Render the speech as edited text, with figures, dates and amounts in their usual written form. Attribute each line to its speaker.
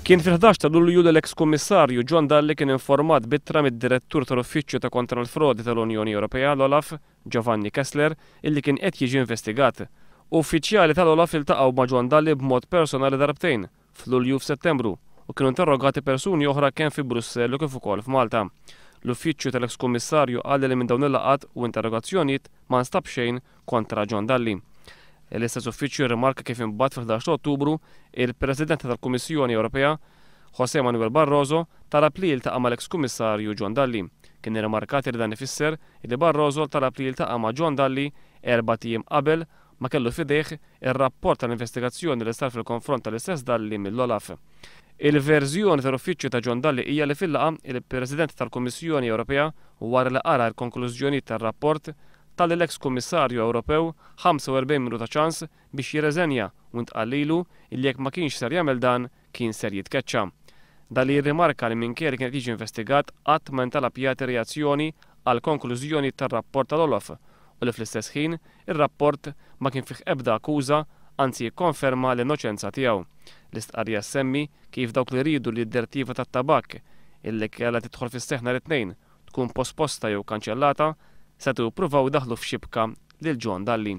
Speaker 1: Kien fil-11 ta' Lulju li l-eks Kummissarju John Dalli kien informat b'ittra mid-Direttur tal-Uffiċċju ta' Kontra l-Frodi tal-Unjoni Ewropea, l-OLAF, Giovanni Kessler, illi kien qed jiġi investigat. Uffiċjali tal-OLAF iltaqgħu ma' John Dalli b'mod personali darbtejn, f'Lulju u f'Settembru, u kienu interrogati persuni oħra kemm fi Brussell u kif ukoll f'Malta. L-Uffiċċju tal-eks Kummissarju qal li minn dawn il-laqgħat u interrogazzjonijiet ma nstab xejn kontra John Dalli. L-istess uffiċċju rrimarka kif imbagħad fil-11 ta' Ottubru, il-President tal-Kummissjoni Ewropea, José Manuel Barroso, talab li jiltaqa' mal-eks Kummissarju John Dalli. Kien irrimarkat li dan ifisser li Barroso talab li jiltaqa' ma' John Dalli erbat ijiem qabel ma kellu f'idejh ir-rapport tal-investigazzjoni li sar fil-konfront tal-istess Dalli mill-OLAF. Il-verżjoni tal-uffiċċju ta' John Dalli hija li fil-laqgħa, il-President tal-Kummissjoni Ewropea, wara li qara l-konklużjonijiet tar-rapport, ta lill-eks Kummissarju Ewropew 45 minuta ċans biex jirreżenja u ntqal lilu li jekk ma kienx ser jagħmel dan kien ser jitkeċċa. Dalli jirrimarka li minkejja li kien qed jiġi investigat qatt ma intalab jagħti reazzjoni għall-konklużjonijiet tar-rapport tal-OLAF u li fl-istess ħin ir-rapport ma kien fih ebda akkuża anzi jikkonferma l-innoċenza tiegħu. L-istqarrija ssemmi kif dawk li riedu li d-Direttiva tat-Tabakk illi kellha tidħol fis-seħħ nhar it-Tnejn tkun posposta jew kanċellata, setgħu jippruvaw idaħħlu f'xibka lil John Dalli.